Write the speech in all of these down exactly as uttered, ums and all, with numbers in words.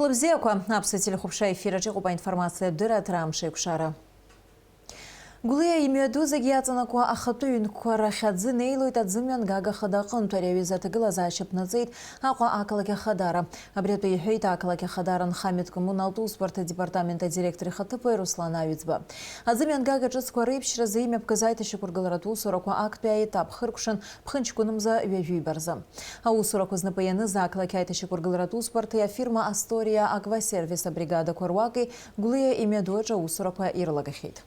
Лыбзиақәа, аԥсуа телехәаԥшра ефир аҿы иҟоуп аинформациатә дырраҭара Амш еиқәшара. Гәлиа имҩаду зегь иаҵанакуа ахатәы ҩынқәа рахь аӡы неилоит аӡымҩангага ахада аҟынтә. Ари аҩыза аҭагылазаашьа ԥнаҵеит Аҟәа ақалақь ахадара. Абри атәы иҳәеит ақалақь ахадара анхамҩатә коммуналтә усбарҭа адепартамент адиректор ихаҭыԥуаҩ Руслан Аҩӡба. Аӡымҩангага ҿыцқәа реиԥшьразы имҩаԥгаз аиҭашьақәыргыларатә усурақәа актәи аетап хыркәшан ԥхынҷкәынымза ҩажәи ҩба рзы. Аусурақәа знапы ианыз ақалақь аиҭашьақәыргыларатә усбарҭеи афирма Астория Аквасервис абригадақәа руаки Гәлиа имҩаду аҿы аусурақәа ирылагахьеит.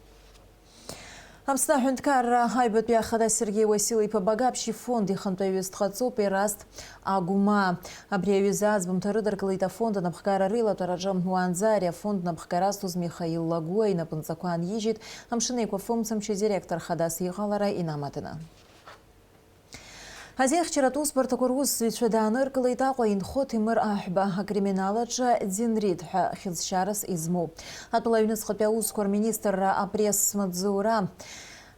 Аԥсны аҳәынҭқарра аҩбатәи ахада Сергеи Уасил-иԥа Багаԥшь ифонд ихантәаҩыс дҟаҵоуп Ераст Агәмаа. Абри аҩыза аӡбамҭа рыдыркылеит афонд анапхгара реилатәараҿы. Уаанӡа ари афонд напхгара азҭоз Михаил Лагәуа инапынҵақәа анижьит Амшын Еиқәафымцамч адиректор хадас иҟалара инамаданы. Азинхьчаратә усбарҭақәа русзуҩцәа дааныркылеит Аҟәа инхо Ҭемыр Аҳәба, акриминал аҿы Динрид ҳәа хьыӡшьарас измоу. Атәыла аҩныҵҟатәи аусқәа рминистрра апресс-маҵзура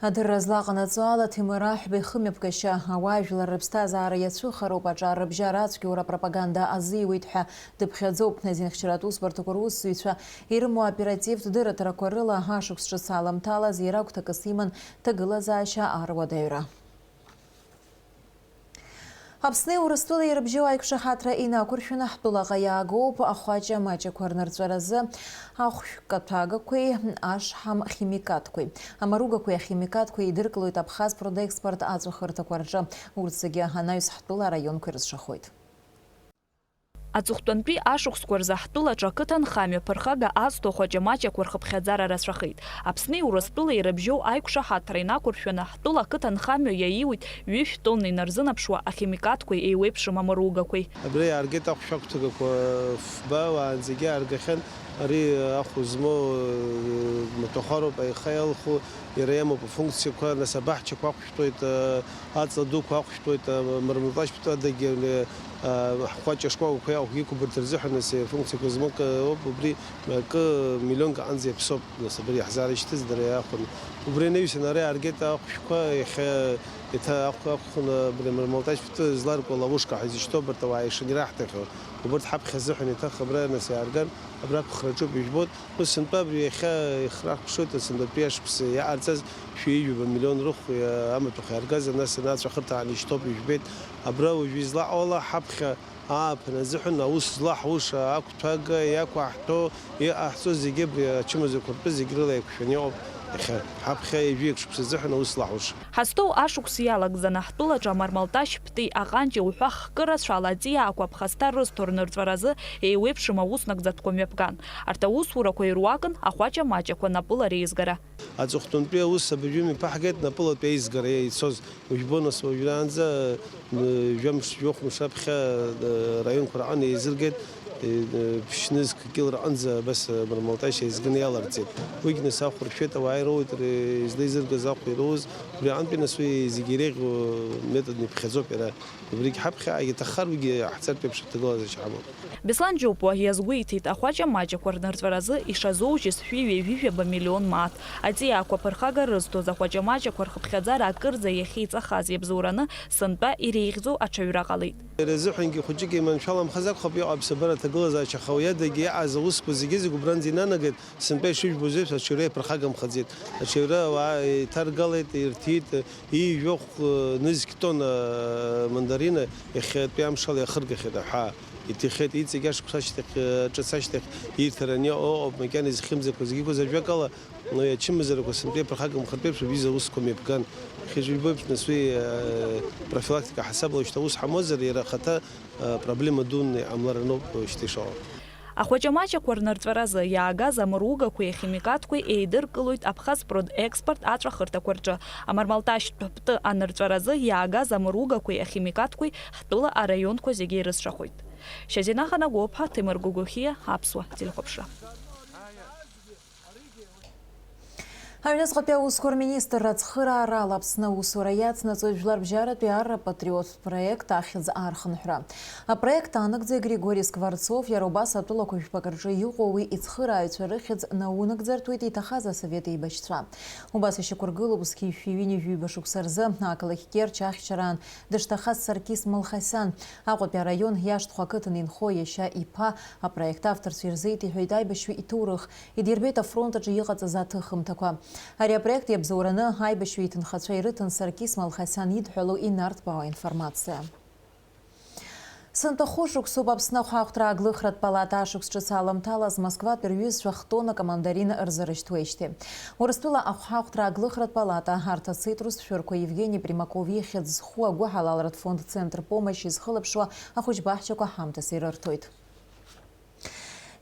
адырра злаҟанаҵо ала, Ҭемыр Аҳәба ихымҩаԥгашьа, ауаа жәлар рыԥсҭазаара иацәыхароуп, аҿар рыбжьара ацәгьоура апропаганда азиуеит ҳәа дыԥхьаӡоуп. Азинхьчаратә усбарҭақәа русзуҩцәа ирымоу аоперативтә дырраҭарақәа рыла ашықәс ҿыц аламҭалаз иара агәҭакыс иман ҭагылазаашьа аруадаҩра. Аԥсни Урыстәылеи ирыбжьоу аиқәшаҳаҭра инақәыршәаны ҳтәылаҟа иаагоуп ахәаҷа маҷақәа рнырҵәаразы ахәшә каҭәагақәеи ашҳам химикатқәеи. Амаругақәеи ахимикатқәеи идыркылоит Абхаз продекспорт аҵәахырҭақәа рҿы. Урҭ зегьы анаҩс ҳтәыла араионқәа ирызшахоит. Аҵыхәтәантәи ашықәсқәа рзы ҳтәылаҿы ақыҭанхамҩа ԥырхага азҭо ахәаҷамаҷақәа рхыԥхьаӡара рацәахеит. Аԥсни Урыстәылеи ирыбжьоу аиқәшаҳаҭра инақәыршәаны, ҳтәыла ақыҭанхамҩа иаиуит ҩышә тонна инарзынаԥшуа ахимикатқәеи еиуеиԥшым амаругақәеи. Абра иааргеит ахәшә агәҭакақәа фба, уаанӡагьы ааргахьан. Ари ахә змоу, э, маҭәахәароуп, аиха иалху, иара иамоуп афункциақәа, нас абаҳчақәа ахәшәтәуеит, э, аҵла дуқәа ахәшәтәуеит, э, мырмылтәашьтәадагьы, э, ҳхәаҷ ашкәакәақәа иаҟәгьы иқәбырҭа рзыҳәан, нас, э, функциақәа змоу акы, убри, э, акы миллионк аҟынӡа иаԥсоуп, нас, абри иаҳзаарышьҭыз дара иаахәаны. Убри анаҩсан ара иааргеит ахәшәқәа, иахьа еиҭа ахә-, ахәхәаны абри амырмылтәашьтәа зларкуа ловушка ҳәа изышьҭоу абарҭ ауаа ишынираҳҭахьоу. Убырҭ ҳаԥхьа азыҳәан еиҭах абра, нас, иаарган, абра аԥхраҿы ижәбоит. Ус сынтәа абри иахьа ихрахәшоит, сынтәатәи ашықәс иҟарҵаз шәи ҩба миллион рыхә амаҭәахә иааргаз, нас анаҵәахырҭа аан ишьҭоуп ижәбеит. Абра уажәы излаҟоу ала ҳаԥхьа ааԥын азыҳәан аус злаҳуша, ақәҭәага иақәаҳҭәо, иҟаҳҵо зегьы абри ачымазақәа ртәы зегь рыла еиқәшәаны иҟоуп иахьа. Ҳаԥхьа ҩажәи акы шықәса азыҳәан аус злаҳуша. Ҳазҭоу ашықәс иалагӡаны ҳтәылаҿы амармалташь ԥти аҟанҷи уҳәа хкы рацәала аҵиаақәа аԥхасҭа рызҭо рнырҵәаразы еиуеиԥшым аус нагӡатәқәа мҩаԥган. Арҭ аусурақәа ируакын ахәаҷа маҷақәа напыла реизгара. Аҵыхәтәантәи аус абыржәы мҩаԥаҳгеит напылатәи аизгара ицоз. Уажәбо, нас, уажәраанӡа, н-, жәамш, жәохә мшы аԥхьа, э, раионқәа рҟны еизыргеит, э, э, ԥшьнызқь кьыл рҟынӡа абас, э, мармалташь еизганы иаларҵеит. Уигь, нас, ахә ршәеит, ауаа ироуеит, р-, излеизыргаз ахә ироуз, убри аҟынтәи, нас, уи зегьы иреиӷьу методны иԥхьаӡоуп иара. Убригь ҳаԥхьа иаҭаххар, уигьы ҳцартә еиԥш аҭагылазаашьа ҳамоуп. Беслан Џьопуа иазгәеиҭеит, ахәаҷа маҷақәа рнырҵәаразы ишазоужьыз шәи ҩажәи жәаба миллион мааҭ. Аҵиаақәа ԥырхага рызҭоз ахәаҷа маҷақәа рхыԥхьаӡара акырӡа иахьеиҵахаз иабзоураны сынтәа иреиӷьӡоу аҽаҩра ҟалеит. Иара изыҳәангьы хәыҷык иманшәаламхаз акәхап, иҟоу аԥсабара аҭагылазаашьа хауа иадагьы иҟаз аусқәа зегьы-зегь убранӡа инанагеит. Сынтәа ишыжәбоз еиԥш, аҽаҩра иаԥырхагамхаӡеит. Аҽаҩра ауаа еиҭаргалеит, ирҭиит, ҩажәи жәохә, э, нызқь тонна, э, мандарина иахьатәи амшала иахыргахьеит аҳәаа. Иҭихьеит, иҵегь ашықәс ашьҭахь, э, ҿыц ашьҭахь ирҭараны иҟоуп, макьана изхьымӡақәа зегьы ықәыз ажәакала, уи ачымазарақәа сынтәа иаԥырхагамхартә еиԥш, убри изы аусқәа мҩаԥган. Иахьа ижәбо еиԥш, нас уи, э, профилактика ҳасабла шьҭа ус ҳамоуазар, иара ахаҭа, э, проблема дуны иҟамлараноуп шьҭа ишыҟоу. Ахәаҷамаҷақәа рнырҵәаразы иаагаз амаругақәеи ахимикатқәеи еидыркылоит Абхаз продекспорт аҵәахырҭақәа рҿы. Амармалташьтә птәы анырҵәаразы иаагаз амаругақәеи ахимикатқәеи ҳтәыла араионқәа зегьы ирызшахоит. Шьазина Ханагәоуԥҳа, Ҭемыр Гогохиа, Аԥсуа телехәаԥшра. Аҩныҵҟатәи аусқәа рминистрра ацхыраарала Аԥсны аусура иацнаҵоит жәларбжьаратәи арра патриоттә проект ахьӡ архынҳәра. Апроект аанагӡа Григори Скворцов иара убас атәылақәа жәпак рҿы иҟоу уи ицхырааҩцәа рыхьӡ наунагӡартә уи иҭахаз асовет еибашьцәа. Убас ишьақәыргылоуп зқьи жәшәи ҩынҩажәи ҩба шықәса рзы ақалақь Керчь ахьчараан дышҭахаз Саркис Малхасиан. Аҟәатәи араион Иаштхәа ақыҭан инхо иашьа иԥа апроект авторцәа ирзеиҭеиҳәеит аибашьҩы иҭоурых, идирбеит афронт аҿы иҟаҵаз аҭыхымҭақәа. Ари апроект иабзоураны аибашьҩы иҭынхацәа ирыҭан Саркис Малхасиан идҳәалоу инарҭбаау аинформациа. Сынтәа хәышықәсоуп Аԥсны ахәаахәҭра ааглыхратә палата ашықәс ҿыц аламҭалаз Москватәи рҩызцәа хтоннак амандарин рзырышьҭуеижьҭеи. Урыстәыла ахәаахәҭра ааглыхратә палата арҭ ацитрустә шәырқәа Евгени Примаков ихьӡ зху агәыҳалалратә фонд Центр помощи зхылаԥшуа ахәыҷбаҳчақәа ҳамҭас ирырҭоит.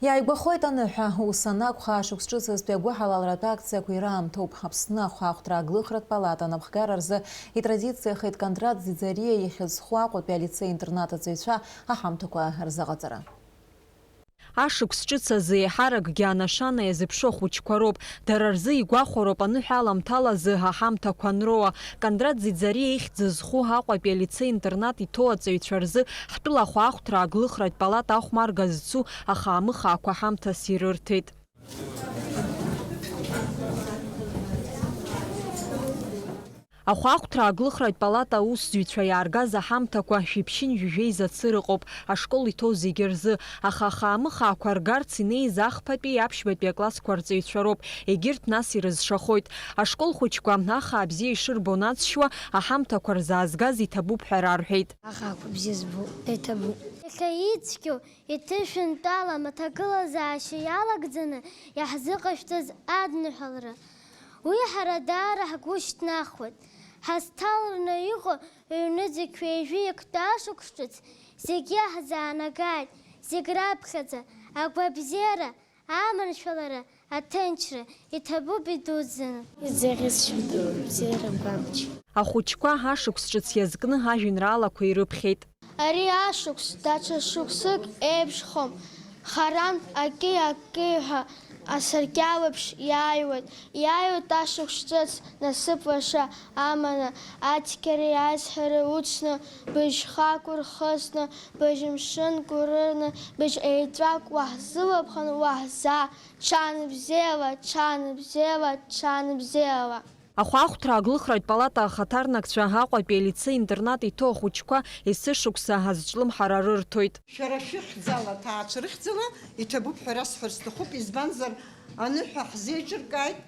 Иааигәахоит аныҳәа, ус анакәха, ашықәс ҿыцызтәи агәыҳалалратә акциақәа ираамҭоуп. Аԥсны ахәаахәҭра ааглыхратә палата анапхгара рзы итрадициахеит Кондрат Ӡиӡариа ихьӡ зху Аҟәатәи алицеи-интернат аҵаҩцәа аҳамҭақәа рзыҟаҵара. Ашықәс ҿыц азы еиҳаракгьы анашана иазыԥшу ахәыҷқәа роуп. Дара рзы игәахәароуп аныҳәа аламҭалазы аҳамҭақәа анроуа. Кондрат Ӡиӡариа ихьӡ зху Аҟәатәи алицеи-интернат иҭоу аҵаҩцәа рзы ҳтәыла ахәаахәҭра ааглыхратә палата ахәмарга зцу ахаамыхаақәа ҳамҭас ирырҭеит. Ахәаахәҭра ааглыхратә палата аусзуҩцәа иааргаз аҳамҭақәа шәиԥшьынҩажәеи зацы рыҟоуп, ашкол иҭоу зегьы рзы, аха ахаамыхаақәа ргарц инеиз ахԥатәи аԥшьбатәи аклассқәа рҵаҩцәа роуп, егьырҭ нас ирызшахоит. Ашкол хәыҷқәа ахаа бзиа ишырбо наҵшьуа, аҳамҭақәа рзаазгаз иҭабуп ҳәа рарҳәеит. Ахаақәа бзиа збо, иҭабуп. Иахьа ицәгьоу, иҭышәынтәалам аҭагылазаашьа иалагӡаны иаҳзыҟашәҵаз адныҳәалара. Уи ҳара даара ҳгәы шьҭнахуеит. Ҳазҭалраны иҟоу ҩнызқь ҩажәи актәи ашықәс ҿыц зегьы ҳзаанагааит, зегь раԥхьаӡа агәабзиара, аманшәалара, аҭынчра иҭабуп идуӡӡаны. Изеӷьасшьоит абзиара гәамч. Ахәыҷқәа ашықәс ҿыц иазкны ажәеинраалақәа ирыԥхьеит. Ари ашықәс даҽа шықәсык еиԥшхом. Харантә аки-аки ҳәа асаркьал еиԥш иааиуеит. Иааиуеит ашықәс ҿыц насыԥ лаша аманы, ацқьареи аизҳареи уцны, быжь хак урхысны, быжь мшынк урырны, быжь еҵәак уаҳзылаԥхан, уаҳзаа, ҽаанбзиала, ҽаанбзиала, ҽаанбзиала. Ахәаахәҭра ааглыхратә палата ахаҭарнакцәа Аҟәатәи алицеи-интернат иҭоу ахәыҷқәа есышықәса азҿлымҳара рырҭоит. Шәара шәыхьӡала, аҭаацәа рыхьӡала иҭабуп ҳәа расҳәар сҭахуп, избанзар, аныҳәа ҳзеиҿыркааит,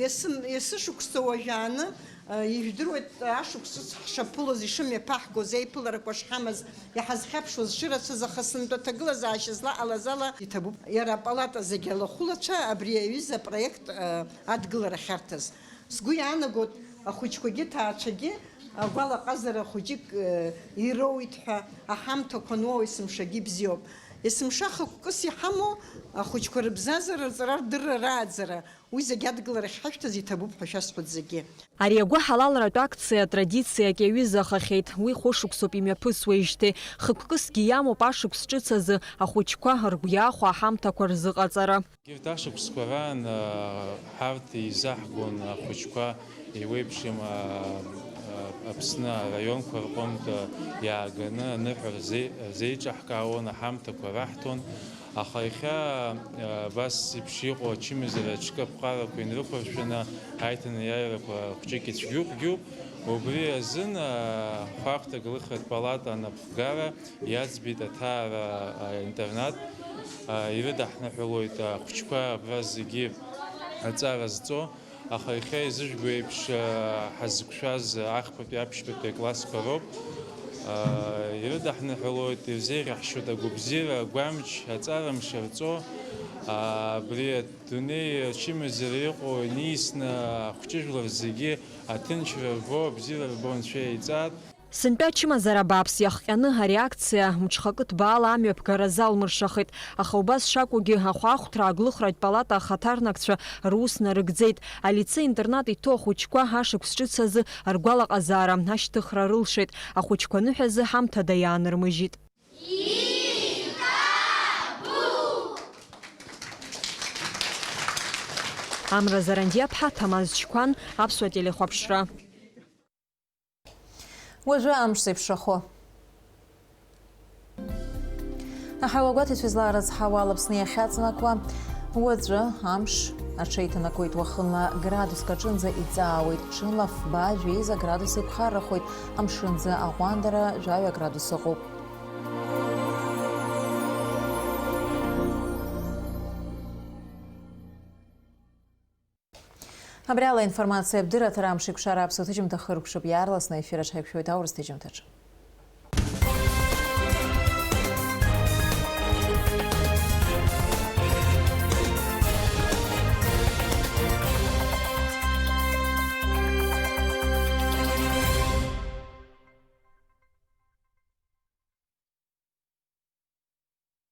ес-, есышықәса уажәааны, э, ижәдыруеит, ашықәс ҿыц ҳшаԥылоз, ишымҩаԥаҳгоз, еиԥыларақәа шҳамаз, иҳазхьаԥшуаз шырацәаз, аха сынтәа аҭагылазаашьа злаҟалаз ала иҭабуп. Иара апалата зегьы алахәылацәа абри аҩыза апроект, э, адгылара ахьарҭаз. Сгәы иаанагоит, ахәыҷқәагьы ҭаацәагьы агәалаҟазара хәыҷык, э, ироуит ҳәа аҳамҭақәа ануоу есымшагьы ибзиоуп. Есымша хықәкыс иҳамоу ахәыҷқәа рыбзазара, рҵара, рдырра, рааӡара, уи зегь адгыларахь ҳашәҭаз иҭабуп ҳәа шәасҳәоит зегьы. Ари агәыҳалалратә акциа традициак иаҩызахахьеит. Уи хәышықәсоуп имҩаԥысуеижьҭеи. Хықәкысгьы иамоуп ашықәс ҿыц азы ахәыҷқәа ргәы иахәо аҳамҭақәа рзыҟаҵара. Егьырҭ ашықәсқәа раан, а, ҳарҭ еизаҳгон ахәыҷқәа еиуеиԥшым, а, а, Аԥсны араионқәа рҟынтә, а, иааганы аныҳәа рзеи-, рзеиҿаҳкаауан, аҳамҭақәа раҳҭон. Аха иахьа, а, абас еиԥш иҟоу ачымазара аҽкаԥҟарақәа инрықәыршәаны аиҭанеиааирақәа хәҷык ицәгьоуп-гьоуп. Убри азын, а, ахәаахәҭра ааглыхратә палата анапхгара иаӡбеит аҭаара, а, интернат, а, ирыдаҳныҳәалоит, а, ахәыҷқәа абра зегьы аҵара зҵо, аха иахьа изыжәбо еиԥш, а, ҳазықәшәаз ахԥатәи аԥшьбатәи аклассқәа роуп. А, ирыдаҳныҳәалоит, ирзеиӷьаҳшьоит агәабзиара, агәамч, аҵара мшарҵо, а, абри адунеи ачымазара иҟоу иниасны ахәҷыжәлар зегьы аҭынчра рбо, абзиара рбо Анцәа иҵааит. Сынтәа ачымазара бааԥс иахҟьаны ари акциа мҽхакы ҭбаала амҩаԥгара залмыршахеит, аха убас шакәугьы ахәаахәҭра ааглыхратә палата ахаҭарнакцәа рус нарыгӡеит. Алицеи-интернат иҭоу ахәыҷқәа ашықәс ҿыц азы ргәалаҟазаара ашьҭыхра рылшеит, ахәыҷқәа аныҳәа азы ҳамҭада иаанырмыжьит. Амра Зарандиаԥҳа, Ҭамаз Чқәан, Аԥсуа телехәаԥшра. Уажәы амш зеиԥшрахо. Аҳауагәаҭаҩцәа излаарыцҳауа ала Аԥсны иахьаҵанакуа, уаҵәы амш аҽеиҭанакуеит, уахынла градуск аҿынӡа иҵаауеит, ҽынла фба-жәеиза градус еиԥхаррахоит, амшынӡы аҟәандара жәаҩа градус ыҟоуп. Абри ала аинформациа абдырра аҭара амш еиқәшара аԥсуа ҭыжьымҭа хыркәшап, иаарласны аефир аҿы ҳаиқәшәоит аурыс ҭыжьымҭаҿы.